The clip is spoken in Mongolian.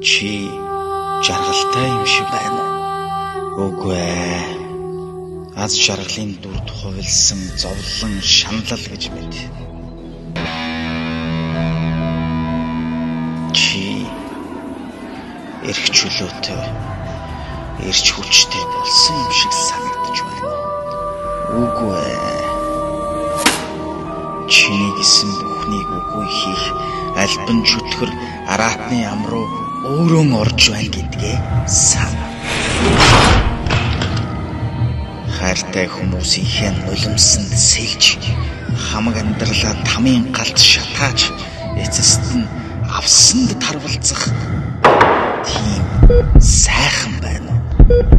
Чи жаргалтай юм шиг байна. Үгүй ээ. Аз жаргалын дүрд хувилсан зовлон шаналл гэж мэд. Чи эрх чөлөөтэй, эрч хүчтэй болсон юм шиг санагдаж байна. Үгүй ээ. Чиний гэсэн бүхнийг үгүй хийх альбан чөтгөр араатны ам руу өөрөө орж байна гэдгээ сан. Хайртай хүмүүсийнхээ нулимсанд сэлж, хамаг амьдралаа тамийн галт шатааж, эцэст нь авсанд тарвалцах тийм сайхан байна уу?